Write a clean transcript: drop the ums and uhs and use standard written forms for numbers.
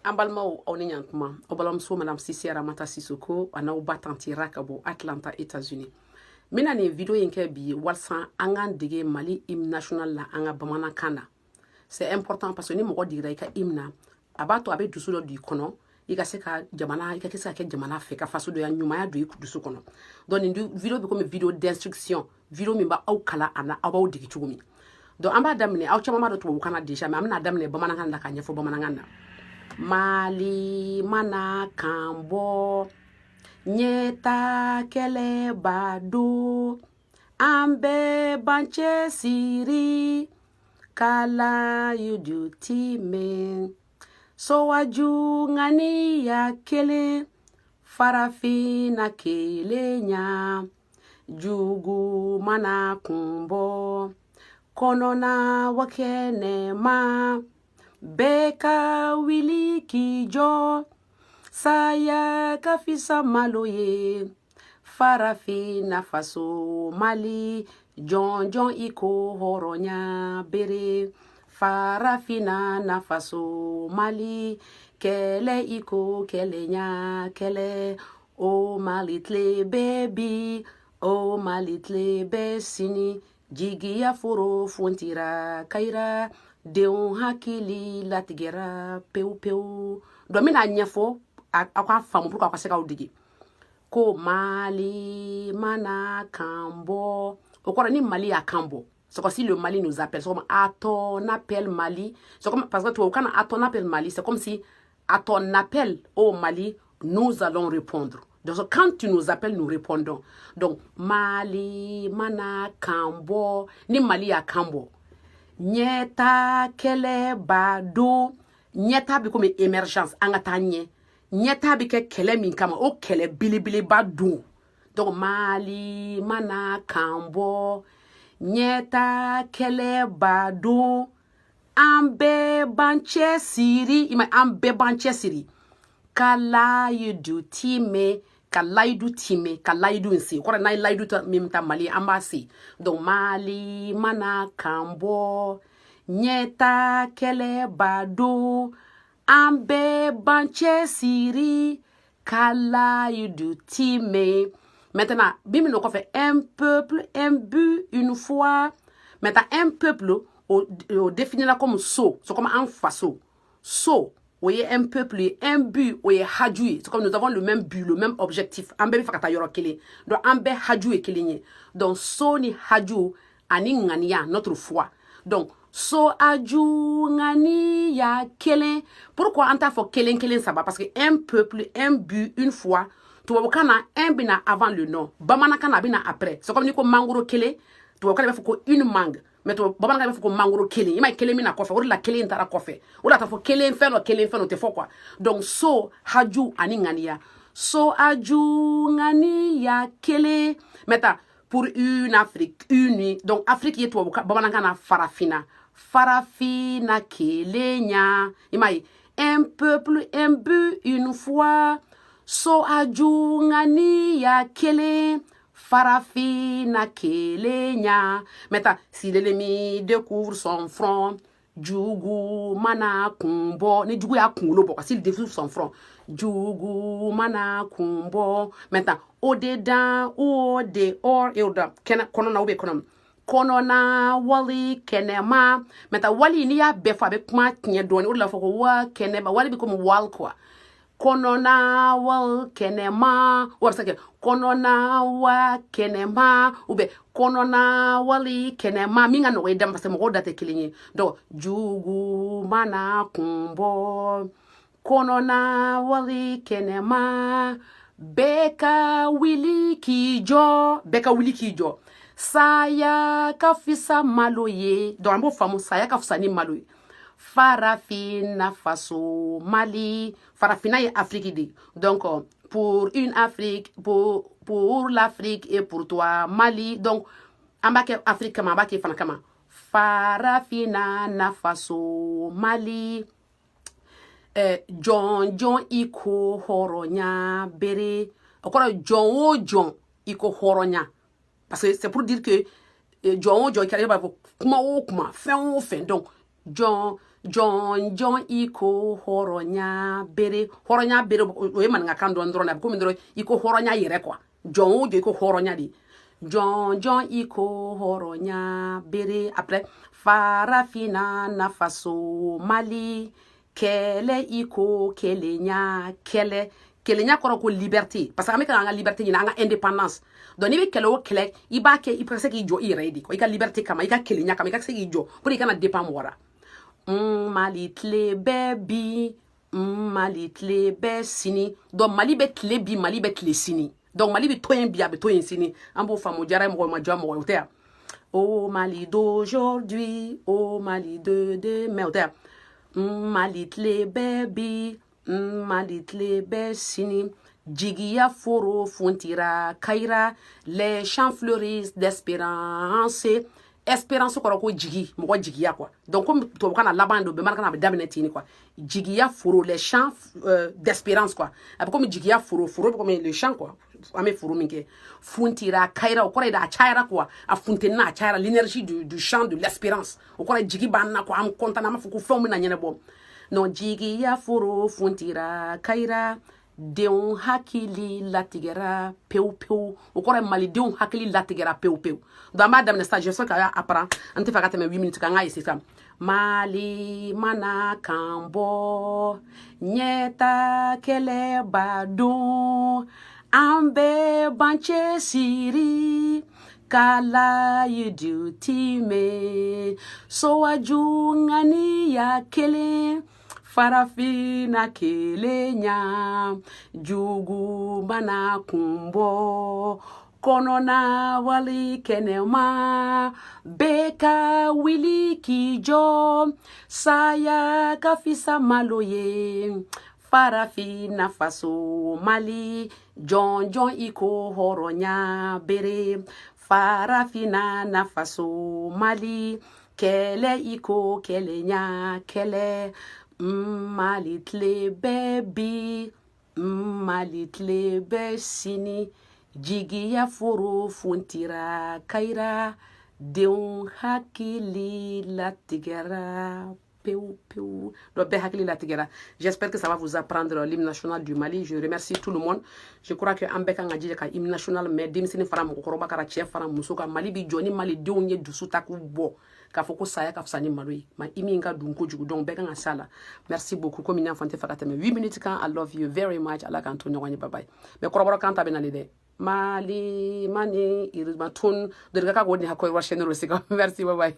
An balimaw, aw ni ɲantuma. Aw balimamuso Madame Sisi Aramata Sisoko a n'aw ba tantira ka bɔ Atlanta, États-Unis. N bɛna nin vidéo in kɛ bi walasa an k'an dege Mali hymne national la an ka bamanankan na. C'est important parce que ni mɔgɔ digira i ka hymne na, a b'a to a bɛ dusu dɔ don i kɔnɔ, i ka se ka jamana, i ka se ka kɛ jamana fɛ, ka fasodonya ɲumanya don i dusu kɔnɔ. Donc nin vidéo bɛ komi vidéo d'instruction, vidéo min b'aw kalan a na, aw b'aw dege cogo min. Donc an b'a daminɛ. Aw caman b'a dɔn tubabukan na déjà, mais an bɛna daminɛ bamanankan na k'a ɲɛfɔ bamanankan na. Mali mana kan bɔ, ɲɛta kɛlɛ b'a don, an bɛɛ b'an cɛsiri ka layidu timɛ, sowaju ŋaniya kelen, farafinna kelenya, jugu mana kun bɔ kɔnɔna wa kɛnɛma, bɛɛ ka wuli k'i jɔ, saya ka fisa malo ye, farafinna faso Mali, jɔnjɔn i ko hɔrɔnya bere, farafinna na faso Mali, kɛlɛ i ko kɛlɛnya kɛlɛ, o Mali tile bɛ bi, o Mali tile bɛ sini, jigiya foro fontira kayira, denw hakili latigɛra pewu pewu. Donc n bɛna ɲɛfɔ aw k'a faamu pour que aw ka se k'aw dege. Ko Mali mana kan bɔ, o kɔrɔ ni Mali y'a kan bɔ. C'est comme si le Mali nous appelle. C'est comme à ton appel Mali. C'est comme, parce que tu vois, à ton appel Mali, c'est comme si à ton appel au Mali, nous allons répondre. Donc quand tu nous appelles, nous répondons. Donc Mali mana kan bɔ, ni Mali y'a kan bɔ, ɲɛta kɛlɛ b'a don. Ɲɛta bɛ komi émergence, an ka taa ɲɛ. Ɲɛta bɛ kɛ kɛlɛ min kama, o kɛlɛ belebeleba don. Donc Mali mana kan bɔ, ɲɛta kɛlɛ b'a don, an bɛɛ b'an cɛ siri. I ma, an bɛɛ b'an cɛ siri ka layidu timɛ, ka layidu timɛ, ka layidu in se. O kɔrɔ, n'an ye layidu min ta Mali, an b'a se. Donc Mali mana kan bɔ, ɲɛta kɛlɛ b'a don, an bɛɛ b'an cɛ siri ka layidu timɛ. Maintenant, bi min kɔfɛ, un peuple, un but, une foi. Maintenant, un peuple o définira comme so, c'est comme un faso so, o ye un peuple ye. Un but, o ye haju ye. C'est comme nous avons le même but, le même objectif, an bɛɛ bɛ fɛ ka taa yɔrɔ kelen. Donc an bɛɛ haju ye kelen ye. Donc so ni haju ani ŋaniya, notre foi. Donc so, aju, ŋaniya kelen. Pourquoi an t'a fɔ kelen kelen saba? Parce que un peuple, un but, une foi, tubabukan na, un bɛna avant le nom, bamanankan na, a bɛna après. C'est comme ni ko mangoro kelen, tubabukan na b'a fɔ ko une mangue, mais bamanankan b'a fɔ ko mangoro kelen. I ma ye, kelen bɛna kɔfɛ, o de la kelen taara kɔfɛ. O de la t'a fɔ kelen fɛn dɔ, kelen fɛn dɔ, o tɛ fɔ quoi. Donc so, haju ani ŋaniya, so, aju, ŋaniya kelen. Maintenant, pour une Afrique unie. Donc Afrique ye tubabukan, bamanankan na farafinna, farafinna kelenya. I m'a ye, un peuple, un but, une foi, so, aju, ŋaniya kelen, farafinna kelenya. Maintenant, si l'ennemi découvre son front, jugu mana kun bɔ, ni jugu y'a kunkolo bɔ, s'il découvre son front, jugu mana kun bɔ. Maintenant, au dedans ou au dehors, et au dedans, kɛnɛ kɔnɔna ou bien kɔnɔ kɔnɔna wali kɛnɛma. Maintenant, wali, n'i y'a bɛɛ fɔ, a bɛ kuma tiɲɛ dɔɔni. O de la fɔ ko wa kɛnɛma, wali bɛ komi wal quoi. Kɔnɔna wal kɛnɛma, o bɛ se ka kɛ kɔnɔna wa kɛnɛma ou bien kɔnɔna wali kɛnɛma, min ka nɔgɔ i da ma, parce que mɔgɔw da tɛ kelen ye. Donc jugu mana kun bɔ kɔnɔna wali kɛnɛma, bɛɛ ka wuli k'i jɔ, bɛɛ ka wuli k'i jɔ, saya ka fisa malo ye. Donc an b'o faamu, saya ka fisa ni malo ye. Farafinna faso Mali, farafinna ye Afrique de. Donc pour une Afrique, pour l'Afrique et pour toi Mali. Donc an b'a kɛ Afrique kama, an b'a kɛ fana kama, farafinna na faso Mali. Jɔn jɔn i ko hɔrɔnya bere, o kɔrɔ jɔn o jɔn i ko hɔrɔnya, parce que c'est pour dire que jɔn o jɔn i kɛra, i b'a fɔ kuma o kuma, fɛn o fɛn. Donc jɔn Jɔn jɔn i ko hɔrɔnya bere. Hɔrɔnya bere, o ye maninkakan dɔn dɔrɔn de. A bɛ komi dɔrɔn i ko hɔrɔnya yɛrɛ quoi. Jɔn o jɔn i ko hɔrɔnya de. Jɔn jɔn i ko hɔrɔnya bere. Après, Farafina nafaso Mali, kɛlɛ i ko kelenya kɛlɛ. Kelenya kɔrɔ ko liberté, parce que an bɛ ka an ka liberté ɲini, an ka indépendance. Donc n'i bɛ kɛlɛ o kɛlɛ, i b'a kɛ i ka se k'i jɔ i yɛrɛ ye de, i ka liberté kama, i ka kelenya kama, i ka se k'i jɔ pour i kana dépend mɔgɔ la. Mali tile bɛ bi, Mali tile bɛ sini. Donc Mali bɛ tile bi, Mali bɛ tile sini. Donc Mali bɛ to yen bi, a bɛ to yen sini. An b'o faamu. Diyara mɔgɔ ma diya mɔgɔ ye, o tɛ yan. O Mali d'aujourd'hui, o Mali de demain, o tɛ yan. Mali tile bɛ bi, Mali tile bɛ sini. Jigiya foro funtira kayira, les champs fleurissent d'espérance. Espérance kɔrɔ ko jigi, mɔgɔ jigiya quoi. Donc comme tubabukan na laban don, bamanankan na a bɛ daminɛ ten quoi. Jigiya foro, les champs d'espérance quoi. A bɛ komi jigiya foro, foro bɛ komi le champ quoi. An bɛ foro min kɛ, funtira kayira, o kɔrɔ ye de a cayara quoi, a funtenina, a cayara. L'énergie du champ de l'espérance, o kɔrɔ ye jigi b'an na quoi. An content, an b'a fɔ ko fɛnw bɛna ɲɛnabɔ. Non, jigiya foro funtira kayira, denw hakili latigɛra pewu pewu. O kɔrɔ ye malidenw hakili latigɛra pewu pewu. Donc an b'a daminɛ sisan. J'espère k'a y'a apprend. An tɛ fɛ ka tɛmɛ 8 minutes kan. An k'a essayer sisan. Mali mana kan bɔ, ɲɛta kɛlɛba don, an bɛɛ b'an cɛsiri ka layidu timɛ. Sowaju ŋaniya kelen, Farafina kelenya, jugu mana kun bɔ kɔnɔna wali kɛnɛma, bɛɛ ka wuli k'i jɔ. Saya ka fisa malo ye. Farafina faso Mali, jɔn jɔn i ko hɔrɔnya bere. Farafina nafaso Mali, kɛlɛ i ko kɛlɛnya kɛlɛ. Mali tile bɛ bi, Mali tile bɛ sini. Jigiya foro funtira kayira, denw hakili latigɛra pewu pewu. Donc bɛɛ hakili latigɛra. J'espère que ça va vous apprendre l'hymne national du Mali. Je remercie tout le monde. Je crois que an bɛɛ kan ka jija ka hymne national mɛn, denmisɛnnin fara mɔgɔkɔrɔba kara, cɛ fara muso kan. Mali bi jɔ ni malidenw ye dusu ta k'u bɔ k'a fɔ ko saya ka fisa ni malo ye. Ma i min ka dun kojugu, donc bɛɛ kan ka s'a la. Merci beaucoup. Komi n y'a fɔ, n tɛ fɛ ka tɛmɛ 8 minutes kan. I love you very much. Ala k'an to ɲɔgɔn ye. Bye bye. Mais kɔrɔbɔrɔ kan ta bɛ nalen dɛ. Mali mani irma tun dorika ka ko ni hakɔ wa chaîne. Merci, bye bye.